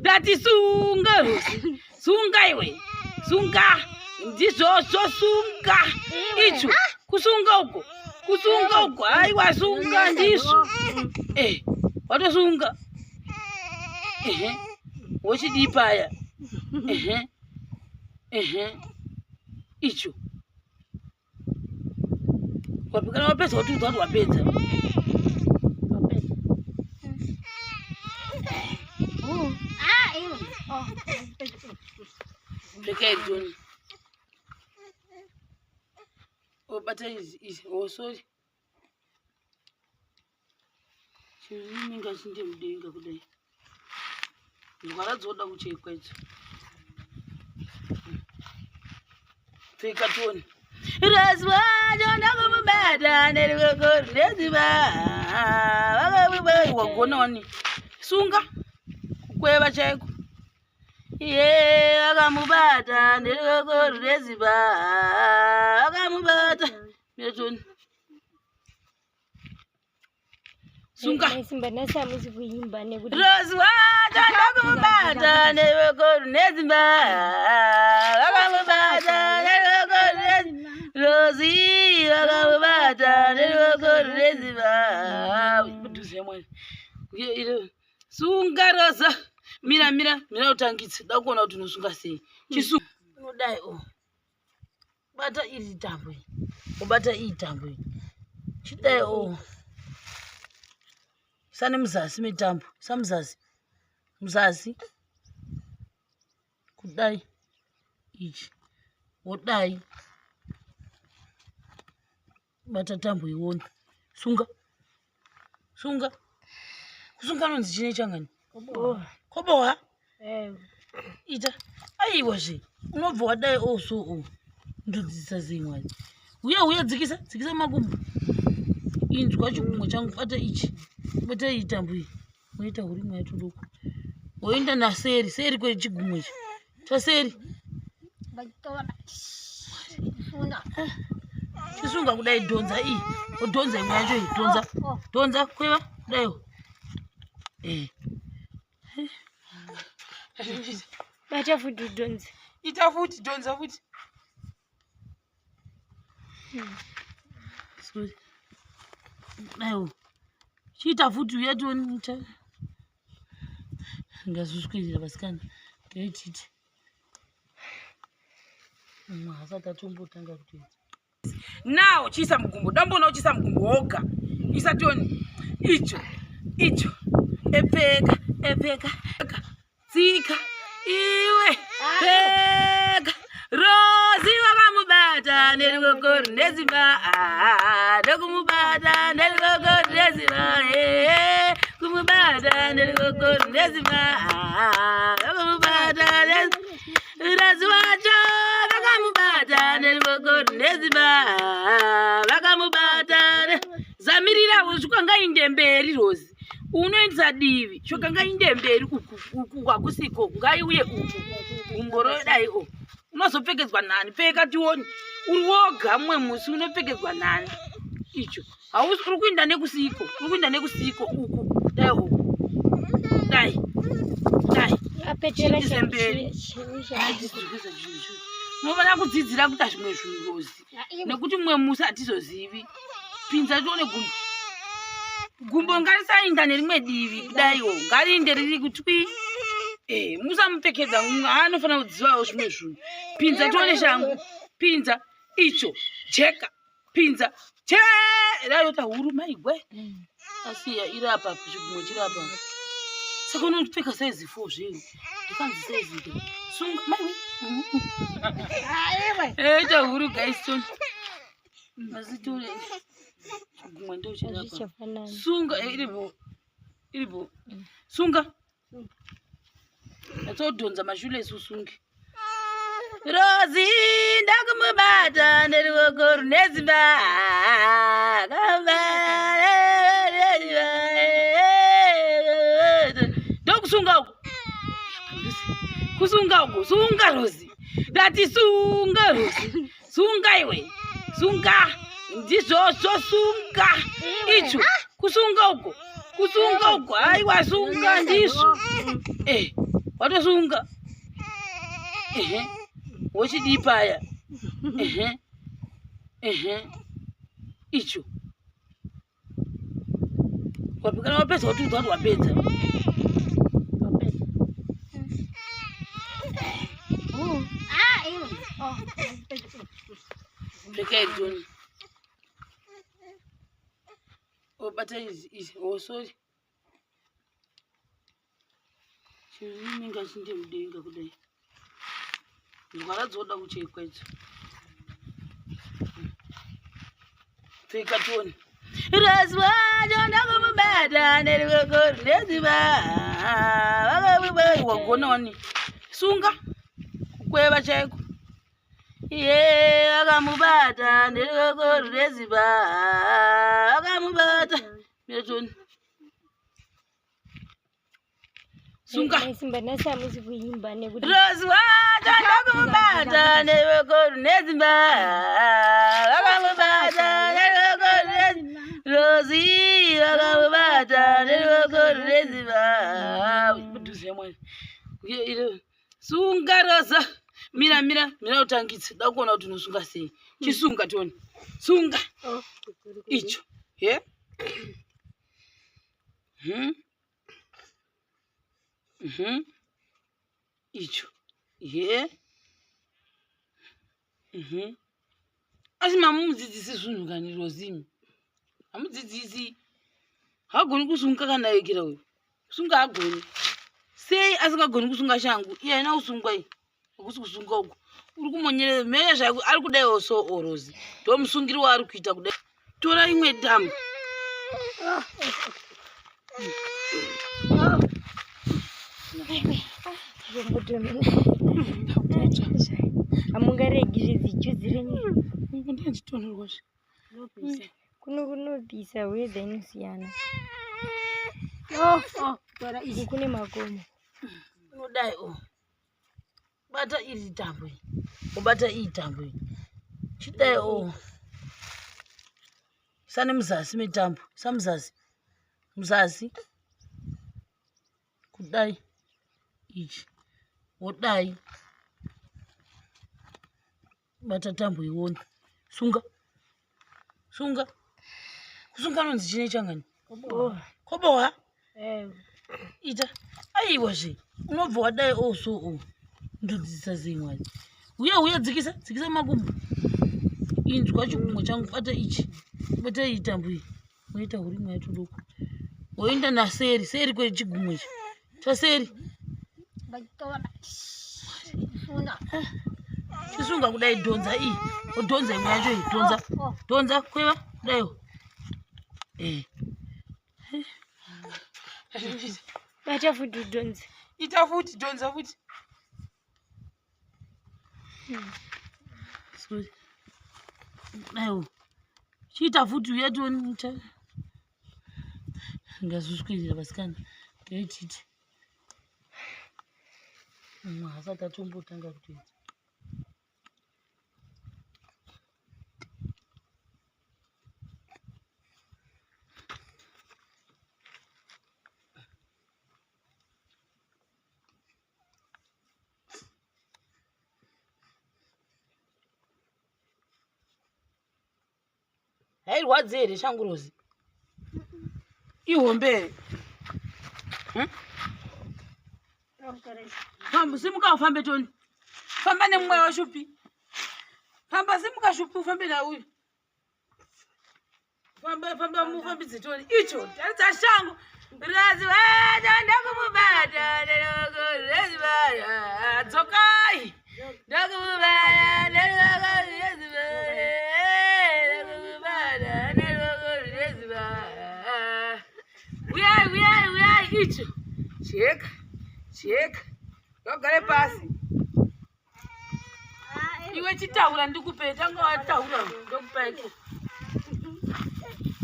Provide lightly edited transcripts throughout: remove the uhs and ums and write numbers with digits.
Ndati sunga Rosi. Sunga iwe. Sunga. Ndizvozvo sunga. Icho. Kusunga uko. Kusunga uko. Aiwa sunga ndizvo. Eh. Watosunga. Ehe. Wochidii paya. Ehe. Ehe. Icho. Kana wapedza watiudza kuti wapedza. Pfekai John. Obata izvi izvi. Oh sorry. Chiringa chinde mudenga kudai. Ndwara dzoda kuchekwa idzo. Pfeka tione. Razwa jonda kumubata neruoko rweziva. Vakamubata wagona wani. Sunga kukweva chaiko. Iye vakamubata neruoko rweziva. Vakamubata. Metoni. Sunga. Simba nhasi hamusi kuimba nekuti Rose wacho ndakumubata neruoko rune simba. Vakamubata neruoko rune Rosi vakamubata neruoko rune simba. Padhuze mwana. Uye iro sunga Rosa. Mira mira mira utangitse. Da kuona kuti unosunga sei. Chisunga. Unodai oh. Bata iri tambo iyi. Ubata iyi tambo iyi. Chidai o. Oh. Sane muzasi metambo. Samuzasi. Muzasi. Kudai. Ichi. Wodai. Bata tambo iwone. Sunga. Sunga. Kusunga anonzi chine changani? Kobowa. Kobowa? Eh. Ita. Aiwa zve. Unobva wadai oh so oh. Ndodzidzisa sei mwari. Uya uya dzikisa, dzikisa makumbo. Inzwa chikumwe changu bata ichi. Bata iyi tambo iyi. Unoita huri mweya tudoko. Woenda naseri, seri kwechigumwe ichi. Chaseri. Chisunga kudai dhonza iyi. Odhonza imwe yacho iyi. Dhonza. Dhonza kweva kudai. Eh. Bata futi dhonza. Ita futi dhonza futi. Sorry. Dai. Chiita futi uya tione. Ngazviswirira vasikana. Ngaititi. Mumwe asati atombotanga kutoita. Now chiisa mugumbo. Damboona uchiisa mugumbo woga. Isa tione. Icho. Icho. Epfeka. Epfeka. Tsika. Iwe. Pfeka. Rozi vakamubata neruoko rune simba. Ndokumubata neruoko rune simba. Kumubata neruoko rune simba. Vakamubata Rozi wacho vakamubata neruoko rune simba. Vakamubata. Zamirira usvika ngainde mberi Rozi. Unoendesa divi shoka ngainde mberi uku uku kwakusiko ngaiuye uku gumbo rodai o unozopfekedzwa nani pfeka tione uri woga mumwe musi unopfekedzwa nani icho hausi uri kuinda nekusiko uri kuinda nekusiko uku dai uku dai dai Apetera Chiindise mberi. unofanira kudzidzira kuita zvimwe zvinhu rozi nekuti mumwe musi hatizozivi pinza tione gumbo gumbo ngarisainda nerimwe divi kudaiwo ngariinde riri kutwi eh, musamupfekedza anofanira kuzivawo zvimwe zvinhu pinza tione shangu pinza icho jeka pinza che rayota huru maigwe mm. asiya iri apa chigumwe chiri apa saka unopfeka saizi fo zvei ndikanzi saizi ke sunga maiwe ita huru guys toni asi tore chigumwe ndo chiri apa sunga eh, iripo iripo sunga Nyatsoudhonza mashure usunge. Rozi ndakumubata neruoko rune simba. Ndokusunga uku. Kusunga uku, sunga Rozi. Ndati sunga Rozi. Sunga iwe. Sunga. Ndizvozvo sunga. Icho. Kusunga uko. Kusunga uko. Aiwa sunga ndizvo. Eh. Watosunga. Ehe. Wochidii paya? Ehe. Ehe. Icho. Kana wapedza watiudza kuti wapedza. Wapedza. Pfekai John. Obata izi izi. Oh sorry. Chiringa chinde mudenga kudai. Ndwara dzoda kuchekwa idzo. Pfeka tione. Razwa jonda kumubata neruoko runeziva. Vakamubata wagona wani. Sunga kukweva chaiko. Iye vakamubata neruoko runeziva. Vakamubata. Mira tione. Sunga. Simba nhasi hamusi kuimba nekuti Rose wacho ndakumubata neruoko rune simba. Vakamubata neruoko rune Rosi vakamubata neruoko rune simba. Padhuze mwana. Uye iro sunga Rosa. Mira mira mira utangitse. Da kuona kuti unosunga sei. Chisunga tione. Sunga. Oh. Icho. Ye? Icho. Ye? Asi mamudzidzisi zvinhu kani Rozimi. Hamudzidzisi. Hagoni kusunga kana yekera uyu. Kusunga hagoni. Sei asingagoni kusunga shangu? Iye haina kusungwa iyi. Hakusi kusunga uku. Uri kumonyerera mhenya zvako ari kudaiwo so Rozi. Ndomusungiro waari kuita kudai. Tora imwe tambo. Hamungaregi zvidzijuzi renyu. Ndinditonhorwa zve. Kuno kunopisa weather inosiyana. Uku kune makomo. Unodai o. Bata iri tambo iyi. Ubata iyi tambo iyi. Chidai o. Sane muzasi metambo. Sa muzasi. Muzasi. Kudai. Ichi. Wodai. Bata tambo ione. Sunga. Sunga. Kusunga anonzi chine changani? Kobowa. Ita. Aiwa zve. Unobva wadai o so o. Ndodzidzisa sei Mwari. Uya uya dzikisa, dzikisa makumbo. Inzwa chikumwe changu bata ichi. Bata iyi tambo iyi. Woita huri mweya tudoko. Woenda naseri, seri kwechigumwe ichi. Chaseri. Chisunga kudai dhonza iyi. Odhonza imwe yacho iyi, dhonza. Dhonza kweva kudaiwo. Eh. Bata futi udhonze. Ita futi, dhonza futi. Sorry. Kudaiwo. Chiita futi uya tione cha. Ngazviswirira vasikana. Ngaititi. Mumwe asati atombotanga kutoita. Hairwadzi here shangu Rozi? Ihombe here? Famba, simuka ufambe Toni. Famba nemumwe washupi. Famba simuka shupi ufambe nauyu. Famba famba mufambidze Toni. Icho taridza shangu. Razi wada ndakumubata neruoko rwezibara. Dzokai. Ndakumubata neruoko rwezibara. Ndakumubata neruoko rwezibara. Uyai uyai uyai icho. Cheka. Cheka. Wagare pasi. Iwe chitaura ndikupe tanga wataura ndokupa iko.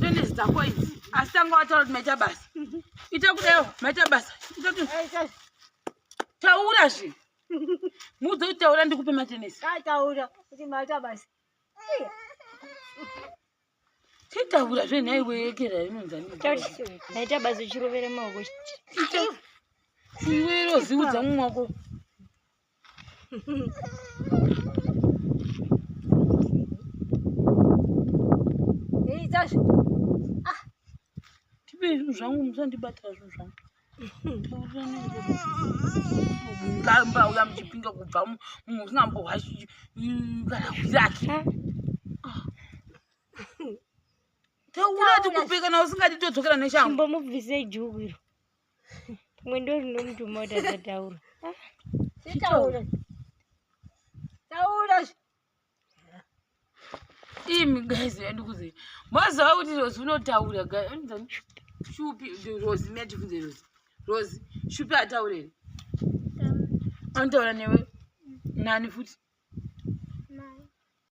Tenesi dzako idzi. Asi tanga wataura kuti maita basa. Ita kudayo maita basa. Ita kuti taura zve. Muudze kuti taura ndikupe matenesi. Taura kuti maita basa. Chitaura zve nhai wekera inonzi ani? Maita basa uchirovera maoko. Ita. Iwe Rozi udza mumwe wako. Tipe zvinhu zvangu musandibatira zvinhu zvangu. Ngamba uya muchipinga kubva munhu usingambohwa kana hwirake. Taura tikupe kana usingadi todzokera neshangu. Chimbomubvise juku iro. Pamwe ndo rinomutuma kuti asataura. Chitaura. Taura. Imi guys ndikuzi. Maziva kuti Rozi unotaura guys. Shupi Rozi miyatifunze Rozi. Rozi shupi ataure here? Anotaura newe. Nani futi?